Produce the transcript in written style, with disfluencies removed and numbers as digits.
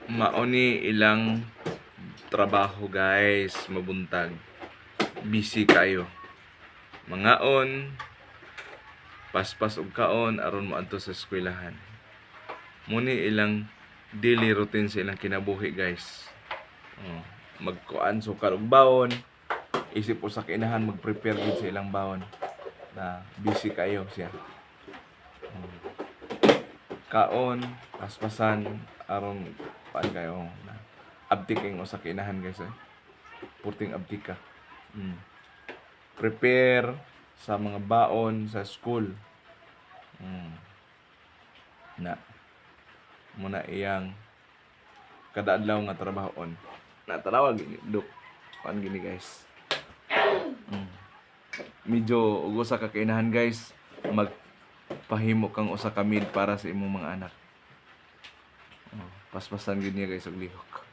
Mao ni ilang trabaho, guys, mabuntag. Busy kayo. Mangaon, paspas og kaon aron moadto sa eskwelahan. Mao ni ilang daily routine sa ilang kinabuhi, guys. Oh, magkuan sukar og baon, isip usa ka inahan mag-prepare gid sa ilang baon. Na busy kayo siya. Oh. Kaon, paspasan aron paan kayo na abtik kayong usa ka inahan, guys, eh. Purting abtik ka. Prepare sa mga baon sa school. Na. Mao na iyang kada adlaw nga trabahoon. Na tanawa gini duk. Kuan gini, guys. Medyo og usa ka kainahan, guys, magpahimo kang usa ka maid para sa imong mga anak. Oh, paspasan gid niya, guys, og lihok.